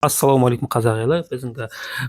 Ассалаумағалейкум, қазақ елі! Біздің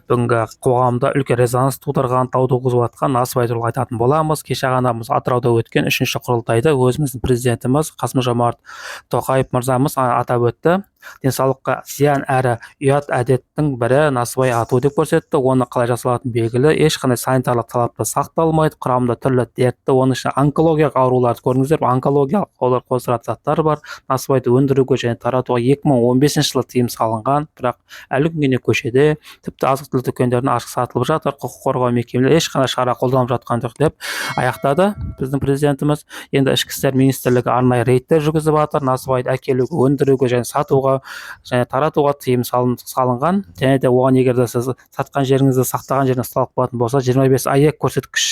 бүгінгі қоғамда үлкен резонанс тудырған, дау туғызып жатқан насыбай туралы айтатын боламыз. Кеше ғана Атырауда өткен үшінші құрылтайда өзіміздің президентіміз Қасым Жомарт Тоқаев мырзамыз атап өтті. Денсаулыққа зиян әрі ұят әдеттің бірі насыбай ату деп көрсетті. Оны қалай жасалатыны белгілі, ешқандай санитарлық талаптар сақталмайды. Құрамында түрлі дертті, оның ішінде онкологиялық ауруларды, көрдіңіздер ме, онкологиялық аурулар қоздыратын заттар бар. Насыбайды өндіруге және таратуға 2015 жылы тыйым салынған, бірақ әлі күнге дейін көшеде, тіпті азық түлік дүкендерінде ашық сатылып жатыр. Құқық қорғау мекемелері ешқандай шара қолданып жатқан жоқ деп аяқтады біздің президентіміз. Енді Ішкі істер министрлігі арнайы рейдтер жүргізіп жатыр. Насыбайды әкелуге, өндіруге және сатуға және таратуға тыйым салынған. Және де оған, егер де сіз сатқан жеріңізде, сақтаған жеріңізде ұсталып қалатын болса, 25 АЕК көрсеткіш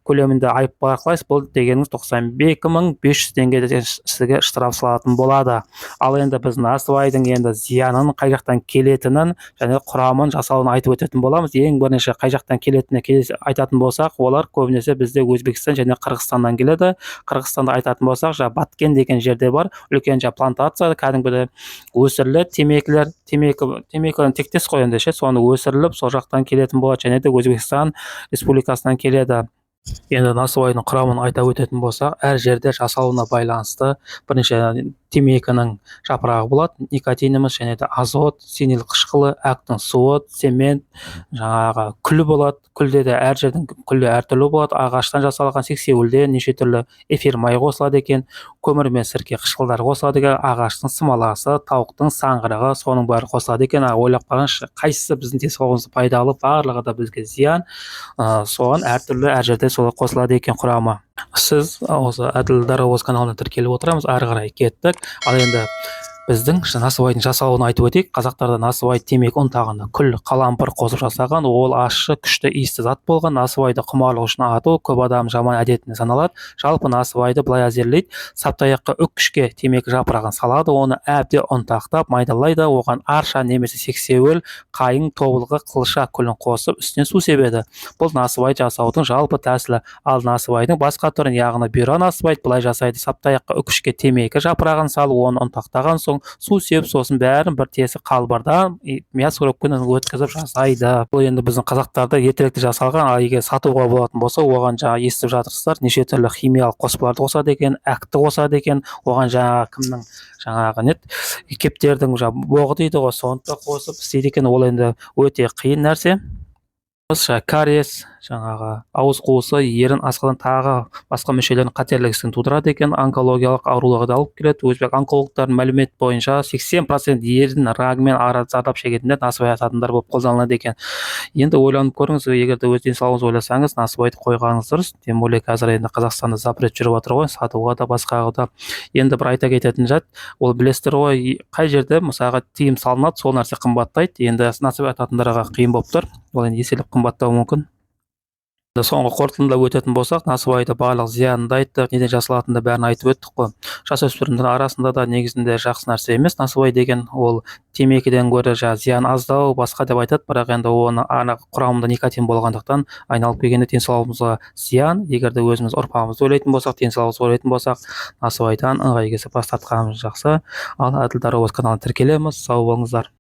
көлемінде айыппұл арқалайсыз. Бұл дегеніңіз 92 500 теңге сізге штраф салатын болады. Ал енді біз насыбайдың енді зиянын, қай жақтан келетінін және құрамын, жасалуын айтып өтетін боламыз. Ең бірінші қай жақтан келетініне айтатын болсақ, олар көбінесе бізде Өзбекстан және Қырғызстаннан келеді. Қырғызстанда айтатын болсақ, жаңағы Баткен деген жерде бар үлкен жаңағы плантация, кәдімгідей өсіріледі темекілер, темекі тектес қой енді ше, соны өсіріліп, сол жақтан келетін болады. Және де Өзбекстан Республикасынан келеді. Енді насыбайдың құрамын айта өтетін болсақ, әр жерде жасалуына байланысты бірнеше темекінің жапырағы болады, никотиніміз және де азот, синил қышқылы, әктің суы, цемент, жаңағы күл болады. Күлде де әр жердің күлі әртүрлі болады: ағаштан жасалған, сексеуілден, неше түрлі эфир май қосылады екен, көмір мен сірке қышқылдары қосылады екен, ағаштың смоласы, тауықтың саңғырығы, соның бәрі қосылады екен. Ойлап қараңызшы, қайсысы біздің денсаулығымызға пайдалы? Барлығы да бізге зиян. Соған әртүрлі әр жерде солай қосылады екен құрамы. Сіз осы Әділ Дарабоз каналына тіркеліп отырамыз. Ары қарай кеттік. Ал енді біздің насыбайдың жасалуын айтып өтейік. Қазақтарда насыбай темекі ұнтағына күл, қалампыр қосып жасаған. Ол ащы, күшті иісті зат болған. Насыбайды құмарлық үшін ату көп адам жаман әдетіне саналады. Жалпы насыбайды былай әзірлейді: саптаяққа үккішке темекі жапырағын салады, оны әбден ұнтақтап майдалайды, оған арша немесе сексеуіл, қайың, тобылғы, қылша күлін қосып, үстіне су себеді. Бұл насыбай жасаудың жалпы тәсілі. Ал насыбайдың басқа түрін, яғни бұйра насыбайды былай жасайды: саптаяққа үкішке темекі жапырағын салып, оны ұнтақтаған соң су сеуіп, сосын бәрін бір тесік қалбырдан, мясорубкадан өткізіп жасайды. Бұл енді біздің қазақтарда ертеректе жасалған. Ал егер сатуға болатын болса, оған жаңа естіп жатырсыздар, неше түрлі химиялық қоспаларды қосады екен, әкті қосады екен, оған жаңағы кімнің, жаңағы не еді, кептердің жаңағы боғы дейді ғой, соны да қосып істейді екен. Ол енді өте қиын нәрсе. Кариес, жаңағы ауыз қуысы, ерін, асқазан, тағы басқа мүшелердің қатерлі ісігін тудырады екен, онкологиялық ауруларға да алып келеді. Өзбек онкологтарының мәлімет бойынша, 80% ерін рагымен зардап шегетіндер насыбай ататындар болып қолданылады екен. Енді ойланып көріңіз, егер де өз денсаулығыңызды ойласаңыз, насыбайды қойғаныңыз дұрыс. Тем более қазір енді Қазақстанда запрет жүріп жатыр ғой сатуға да, басқаға да. Енді бір айта кететін жайт, ол білесіздер ғой, қай жерде, мысалға, тыйым салынады, сол нәрсе қымбаттайды. Енді насыбай ататындарға қиын болып тұр, ол енді еселеп қымбаттауы мүмкін. Соңғы қорытындылап өтетін болсақ, насыбайды барлық зиянын да айттық, неден жасалатынын да бәрін айтып өттік қой. Жасөспірімдер арасында да негізінде жақсы нәрсе емес насыбай деген. Ол темекіден гөрі жаңағы зиян аздау, басқа деп айтады, бірақ енді оны ана құрамында никотин болғандықтан, айналып келгенде денсаулығымызға зиян. Егер де өзіміз ұрпағымызды ойлайтын болсақ, денсаулығымызды ойлайтын болсақ, насыбайдан ыңғай келсе бас тартқанымыз жақсы. Ал Әділ Дарабоз каналына тіркелеміз. Сау болыңыздар!